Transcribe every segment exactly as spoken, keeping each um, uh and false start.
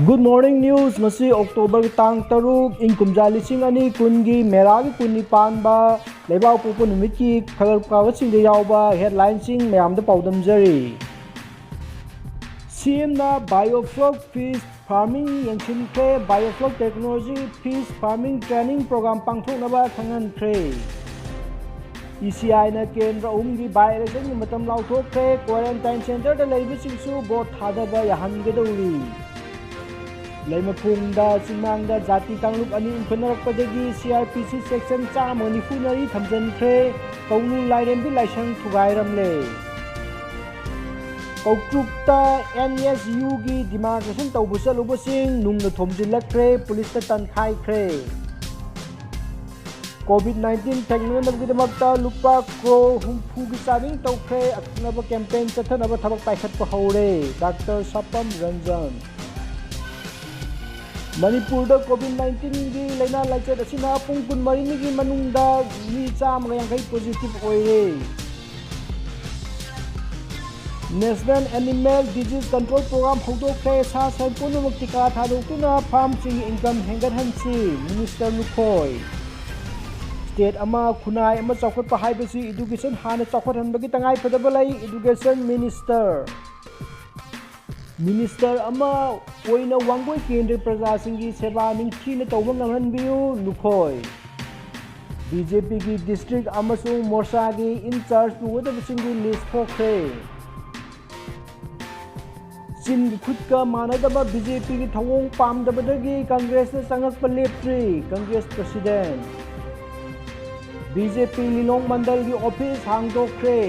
Good morning news, ꯉꯁꯤ October ꯒꯤ ꯇꯥꯡ ꯇꯔꯨꯛ, ꯏꯪ ꯀꯨꯝꯖꯥ ꯂꯤꯁꯤꯡ ꯑꯅꯤ ꯀꯨꯟꯒꯤ ꯃꯦꯔꯥꯒꯤ ꯀꯨꯟꯅꯤꯄꯥꯟꯕ ꯂꯩꯕꯥꯛ ꯄꯣꯛꯄ ꯅꯨꯃꯤꯠꯀꯤ ꯈꯕꯔ ꯀꯥꯕꯁꯤꯡꯗ ꯌꯥꯎꯕ headlineꯁꯤꯡ ꯃꯌꯥꯝꯗ ꯄꯥꯎꯗꯝꯖꯔꯤ꯫ CMꯅ biofuel fish farming ꯌꯦꯡꯁꯤꯟꯈ꯭ꯔꯦ꯫ Biofuel technology fish farming training program ꯄꯥꯡꯊꯣꯛꯅꯕ ꯈꯪꯍꯟꯈ꯭ꯔꯦ꯫ ECIꯅ ꯀꯦꯟꯗ꯭ꯔ ꯑꯍꯨꯝꯒꯤ by electionꯒꯤ ꯃꯇꯝ ꯂꯥꯎꯊꯣꯛꯈ꯭ꯔꯦ꯫ Quarantine centreꯗ ꯂꯩꯕꯁꯤꯡꯁꯨ vote ꯊꯥꯗꯕ ꯌꯥꯍꯟꯒꯗꯧꯔꯤ꯫ ꯂꯩꯃꯈꯣꯡꯗ ꯆꯤꯡꯃꯥꯡꯗ ꯖꯥꯇꯤ ꯀꯥꯡꯂꯨꯞ ꯑꯅꯤ ꯎꯟꯈꯠꯅꯔꯛꯄꯗꯒꯤ CrPC section ꯆꯥꯝꯃ ꯅꯤꯐꯨ ꯃꯔꯤ ꯊꯝꯖꯤꯟꯈ꯭ꯔꯦ꯫ ꯀꯧꯅꯨ ꯂꯥꯏꯔꯦꯝꯕꯤ ꯂꯥꯏꯁꯪ ꯊꯨꯒꯥꯏꯔꯝꯂꯦ꯫ ꯀꯧꯇ꯭ꯔꯨꯛꯇ NSUꯒꯤ demonstration ꯇꯧꯕ ꯆꯠꯂꯨꯕꯁꯤꯡ ꯅꯨꯡꯅ ꯊꯣꯝꯖꯤꯜꯂꯛꯈ꯭ꯔꯦ, ꯄꯨꯂꯤꯁꯇ ꯇꯟꯈꯥꯏꯈ꯭ꯔꯦ꯫ COVID nineteen ꯊꯦꯡꯅꯅꯕꯒꯤꯗꯃꯛꯇ ꯂꯨꯄꯥ ꯀ꯭ꯔꯣꯔ ꯍꯨꯝꯐꯨꯒꯤ ꯆꯥꯗꯤꯡ ꯇꯧꯈ꯭ꯔꯦ꯫ ꯑꯀꯛꯅꯕ campaign ꯆꯠꯊꯅꯕ ꯊꯕꯛ ꯄꯥꯏꯈꯠꯄ ꯍꯧꯔꯦ꯫ ꯗꯥꯛꯇꯔ ꯁꯥꯄꯝ ꯔꯟꯖꯟ꯫ ꯃꯅꯤꯄꯨꯔꯗ COVID nineteenꯒꯤ ꯂꯥꯏꯅꯥ ꯂꯥꯏꯆꯠ ꯑꯁꯤꯅ ꯄꯨꯡ ꯀꯨꯟꯃꯔꯤꯅꯤꯒꯤ ꯃꯅꯨꯡꯗ ꯃꯤ ꯆꯥꯝꯃꯒ ꯌꯥꯡꯈꯩ positive ꯑꯣꯏꯔꯦ꯫ National Animal Disease Control Program ꯍꯧꯗꯣꯛꯈ꯭ꯔꯦ꯫ ꯁꯥ ꯁꯟ ꯄꯨꯝꯅꯃꯛ ꯇꯤꯀꯥ ꯊꯥꯗꯣꯛꯇꯨꯅ farmꯁꯤꯡꯒꯤ income ꯍꯦꯟꯒꯠꯍꯟꯁꯤ, Minister ꯂꯨꯈꯣꯏ꯫ State ꯑꯃ, ꯈꯨꯟꯅꯥꯏ ꯑꯃ ꯆꯥꯎꯈꯠꯄ ꯍꯥꯏꯕꯁꯤ education ꯍꯥꯟꯅ ꯆꯥꯎꯈꯠꯍꯟꯕꯒꯤ ꯇꯉꯥꯏꯐꯗꯕ ꯂꯩ, Education Minister꯫ Minister ꯑꯃ ꯑꯣꯏꯅ ꯋꯥꯡꯒꯣꯏ ꯀꯦꯟꯗ꯭ꯔ ꯄ꯭ꯔꯖꯥꯁꯤꯡꯒꯤ ꯁꯦꯕꯥ ꯅꯤꯡꯊꯤꯅ ꯇꯧꯕ ꯉꯝꯍꯟꯕꯤꯌꯨ, ꯂꯨꯈꯣꯏ꯫ BJPꯒꯤ district ꯑꯃꯁꯨꯡ ꯃꯣꯔꯆꯥꯒꯤ in charge ꯄꯨꯒꯗꯕꯁꯤꯡꯒꯤ list ꯊꯣꯛꯈ꯭ꯔꯦ꯫ ꯆꯤꯟꯒ ꯈꯨꯠꯀ ꯃꯥꯟꯅꯗꯕ BJPꯒꯤ ꯊꯧꯑꯣꯡ ꯄꯥꯝꯗꯕꯗꯒꯤ Congressꯅ ꯆꯪꯉꯛꯄ ꯂꯦꯞꯇ꯭ꯔꯤ, Congress President꯫ BJP ꯂꯤꯂꯣꯡ ꯃꯟꯗꯜꯒꯤ office ꯍꯥꯡꯗꯣꯛꯈ꯭ꯔꯦ꯫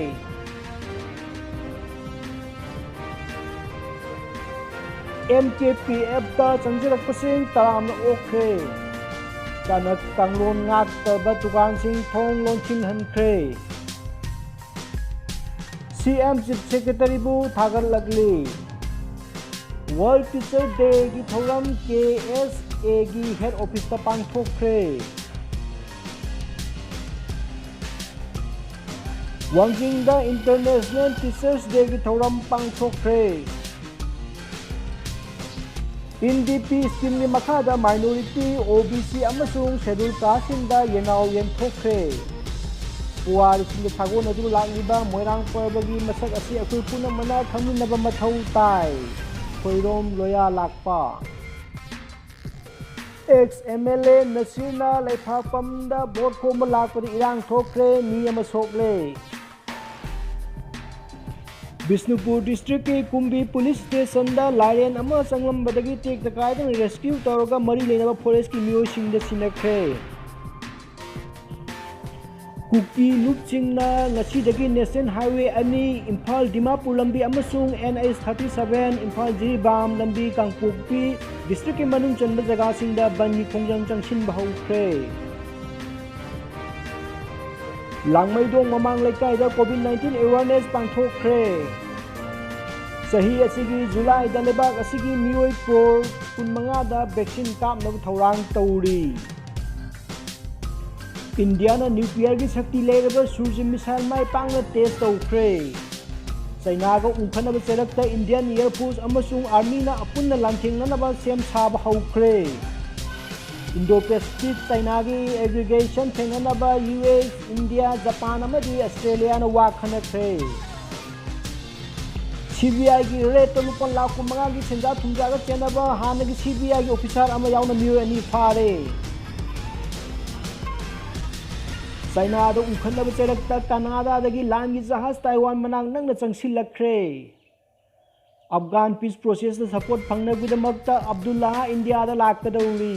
MKPFꯇ ꯆꯪꯁꯤꯜꯂꯛꯄꯁꯤꯡ ꯇꯔꯥꯝꯅ ꯑꯣꯛꯈ꯭ꯔꯦ꯫ ꯀꯅꯛ ꯀꯥꯡꯂꯣꯟ ꯉꯥꯛꯇꯕ ꯗꯨꯀꯥꯟꯁꯤꯡ ꯊꯣꯡ ꯂꯣꯟꯁꯤꯟꯍꯟꯈ꯭ꯔꯦ꯫ CM Chief Secretaryꯕꯨ ꯊꯥꯒꯠꯂꯛꯂꯤ꯫ World Teacher Dayꯒꯤ ꯊꯧꯔꯝ KSAꯒꯤ head officeꯇ ꯄꯥꯡꯊꯣꯛꯈ꯭ꯔꯦ꯫ ꯋꯥꯡꯖꯤꯡꯗ International Teachers Dayꯒꯤ ꯊꯧꯔꯝ ꯄꯥꯡꯊꯣꯛꯈ꯭ꯔꯦ꯫ ꯏꯟ ꯗꯤ ꯄꯤ ꯁ꯭ꯀꯤꯝꯒꯤ ꯃꯈꯥꯗ ꯃꯥꯏꯅꯣꯔꯤꯇꯤ, ꯑꯣ ꯕꯤ ꯁꯤ ꯑꯃꯁꯨꯡ ꯁꯦꯗꯨꯜ ꯀꯥꯁꯁꯤꯡꯗ ꯌꯦꯅꯥꯎ ꯌꯦꯟꯊꯣꯛꯈ꯭ꯔꯦ꯫ ꯄꯨꯋꯥꯔꯤꯁꯤꯡꯒ ꯁꯥꯒꯣꯟꯅꯗꯨꯅ ꯂꯥꯛꯂꯤꯕ ꯃꯣꯏꯔꯥꯡ ꯄꯔꯕꯒꯤ ꯃꯁꯛ ꯑꯁꯤ ꯑꯩꯈꯣꯏ ꯄꯨꯝꯅꯃꯛꯅ ꯈꯪꯃꯤꯟꯅꯕ ꯃꯊꯧ ꯇꯥꯏ꯫ ꯈꯣꯏꯔꯣꯝ ꯂꯣꯌꯥ ꯂꯥꯛꯄ꯫ ꯑꯦꯛꯁ ꯑꯦꯝ ꯑꯦꯜ ꯑꯦ ꯅꯁꯤꯔꯅ ꯂꯩꯐꯥꯛꯄꯝꯗ ꯚꯣꯠ ꯈꯣꯝꯕ ꯂꯥꯛꯄꯗ ꯏꯔꯥꯡ ꯊꯣꯛꯈ꯭ꯔꯦ, ꯃꯤ ꯑꯃ ꯁꯣꯛꯂꯦ꯫ ꯕꯤꯁꯅꯨꯄꯨꯔ ꯗꯤꯁꯇ꯭ꯔꯤꯛꯀꯤ ꯀꯨꯝꯕꯤ ꯄꯨꯂꯤꯁ ꯁ꯭ꯇꯦꯁꯟꯗ ꯂꯥꯏꯔꯦꯟ ꯑꯃ ꯆꯪꯂꯝꯕꯗꯒꯤ ꯇꯦꯛꯇ ꯀꯥꯏꯗꯅ ꯔꯦꯁꯀ꯭ꯌꯨ ꯇꯧꯔꯒ ꯃꯔꯤ ꯂꯩꯅꯕ ꯐꯣꯔꯦꯁꯀꯤ ꯃꯤꯑꯣꯏꯁꯤꯡꯗ ꯁꯤꯟꯅꯈ꯭ꯔꯦ꯫ ꯀꯨꯀꯤ ꯂꯨꯞꯁꯤꯡꯅ ꯉꯁꯤꯗꯒꯤ ꯅꯦꯁꯅꯦꯜ ꯍꯥꯏꯋꯦ ꯑꯅꯤ, ꯏꯝꯐꯥꯜ ꯗꯤꯃꯥꯄꯨꯔ ꯂꯝꯕꯤ ꯑꯃꯁꯨꯡ N H thirty seven, Imphal Jiribam ꯂꯝꯕꯤ ꯀꯥꯡꯄꯣꯛꯄꯤ ꯗꯤꯁꯇ꯭ꯔꯤꯛꯀꯤ ꯃꯅꯨꯡ ꯆꯟꯕ ꯖꯒꯥꯁꯤꯡꯗ ꯕꯟꯒꯤ ꯈꯣꯡꯖꯪ ꯆꯪꯁꯤꯟꯕ ꯍꯧꯈ꯭ꯔꯦ꯫ ꯂꯥꯡꯃꯩꯗꯣꯡ ꯃꯃꯥꯡ ꯂꯩꯀꯥꯏꯗ COVID nineteen awareness ꯄꯥꯡꯊꯣꯛꯈ꯭ꯔꯦ꯫ ꯆꯍꯤ ꯑꯁꯤꯒꯤ ꯖꯨꯂꯥꯏꯗ ꯂꯩꯕꯥꯛ ꯑꯁꯤꯒꯤ ꯃꯤꯑꯣꯏ ꯀ꯭ꯔꯣꯔ ꯀꯨꯟꯃꯉꯥꯗ ꯚꯦꯛꯁꯤꯟ ꯀꯥꯞꯅꯕ ꯊꯧꯔꯥꯡ ꯇꯧꯔꯤ꯫ ꯏꯟꯗꯤꯌꯥꯅ ꯅ꯭ꯌꯨꯀ꯭ꯂꯤꯌꯔꯒꯤ ꯁꯛꯇꯤ ꯂꯩꯔꯕ ꯁꯨꯔꯖ ꯃꯤꯁꯥꯏꯜ ꯃꯥꯏ ꯄꯥꯛꯅ ꯇꯦꯁ ꯇꯧꯈ꯭ꯔꯦ꯫ ꯆꯩꯅꯥꯒ ꯎꯪꯈꯠꯅꯕ ꯆꯩꯔꯛꯇ ꯏꯟꯗꯤꯌꯟ ꯑꯦꯌꯔ ꯐꯣꯔꯁ ꯑꯃꯁꯨꯡ ꯑꯥꯔꯃꯤꯅ ꯑꯄꯨꯟꯅ ꯂꯥꯟꯊꯦꯡꯅꯅꯕ ꯁꯦꯝ ꯁꯥꯕ ꯍꯧꯈ꯭ꯔꯦ꯫ ꯏꯟꯗꯣ ꯄꯦꯁꯤꯐꯤꯛ ꯆꯩꯅꯥꯒꯤ ꯑꯦꯒ꯭ꯔꯤꯒꯦꯁꯟ ꯊꯦꯡꯅꯅꯕ ꯌꯨ ꯑꯦꯁ, ꯏꯟꯗꯤꯌꯥ, ꯖꯄꯥꯟ ꯑꯃꯗꯤ ꯑꯁꯇ꯭ꯔꯦꯂꯤꯌꯥꯅ ꯋꯥ ꯈꯟꯅꯈ꯭ꯔꯦ꯫ ꯁꯤ ꯕꯤ ꯑꯥꯏꯒꯤ ꯔꯦꯠꯇ ꯂꯨꯄꯥ ꯂꯥꯈ ꯀꯨꯟꯃꯉꯥꯒꯤ ꯁꯦꯟꯖꯥ ꯊꯨꯝꯖꯥꯒ ꯆꯦꯟꯅꯕ ꯍꯥꯟꯅꯒꯤ ꯁꯤ ꯕꯤ ꯑꯥꯏꯒꯤ ꯑꯣꯐꯤꯁꯥꯔ ꯑꯃ ꯌꯥꯎꯅ ꯃꯤꯑꯣꯏ ꯑꯅꯤ ꯐꯥꯔꯦ꯫ ꯆꯩꯅꯥꯗ ꯎꯪꯈꯠꯅꯕ ꯆꯩꯔꯛꯇ ꯀꯅꯥꯗꯥꯗꯒꯤ ꯂꯥꯟꯒꯤ ꯖꯍꯥꯖ ꯇꯥꯏꯋꯥꯟ ꯃꯅꯥꯛ ꯅꯛꯅ ꯆꯪꯁꯤꯜꯂꯛꯈ꯭ꯔꯦ꯫ ꯑꯐꯒꯥꯟ ꯄꯤꯁ ꯄ꯭ꯔꯣꯁꯦꯁꯇ ꯁꯄꯣꯔꯠ ꯐꯪꯅꯕꯒꯤꯗꯃꯛꯇ ꯑꯕꯗꯨꯜꯂꯥ ꯏꯟꯗꯤꯌꯥꯗ ꯂꯥꯛꯀꯗꯧꯔꯤ꯫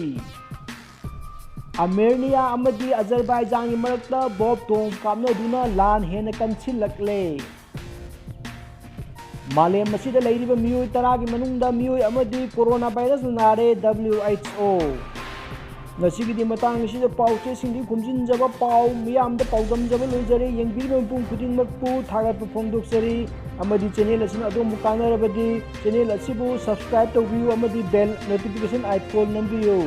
ꯑꯥꯔꯃꯦꯅꯤꯌꯥ ꯑꯃꯗꯤ ꯑꯖꯔꯕꯥꯏꯖꯥꯟꯒꯤ ꯃꯔꯛꯇ ꯕꯣꯝ ꯊꯣꯡ ꯀꯥꯞꯅꯗꯨꯅ ꯂꯥꯟ ꯍꯦꯟꯅ ꯀꯟꯁꯤꯜꯂꯛꯂꯦ꯫ ꯃꯥꯂꯦꯝ ꯑꯁꯤꯗ ꯂꯩꯔꯤꯕ ꯃꯤꯑꯣꯏ ꯇꯔꯥꯒꯤ ꯃꯅꯨꯡꯗ ꯃꯤꯑꯣꯏ ꯑꯃꯗꯤ ꯀꯣꯔꯣꯅꯥ ꯚꯥꯏꯔꯁꯅ ꯅꯥꯔꯦ, W H O꯫ ꯉꯁꯤꯒꯤꯗꯤ ꯃꯇꯥꯡ ꯑꯁꯤꯗ ꯄꯥꯎ ꯆꯦꯁꯤꯡꯗꯤ ꯈꯣꯝꯖꯤꯟꯖꯕ, ꯄꯥꯎ ꯃꯤꯌꯥꯝꯗ ꯄꯥꯎꯗꯝꯖꯕ ꯂꯣꯏꯖꯔꯦ꯫ ꯌꯦꯡꯕꯤꯔꯤꯕ ꯃꯤꯄꯨꯝ ꯈꯨꯗꯤꯡꯃꯛꯄꯨ ꯊꯥꯒꯠꯄ ꯐꯣꯡꯗꯣꯛꯆꯔꯤ꯫ ꯑꯃꯗꯤ ꯆꯦꯅꯦꯜ ꯑꯁꯤꯅ ꯑꯗꯣꯝꯕꯨ ꯀꯥꯟꯅꯔꯕꯗꯤ ꯆꯦꯅꯦꯜ ꯑꯁꯤꯕꯨ subscribe ꯇꯧꯕꯤꯌꯨ ꯑꯃꯗꯤ bell notification icon ꯅꯝꯕꯤꯌꯨ꯫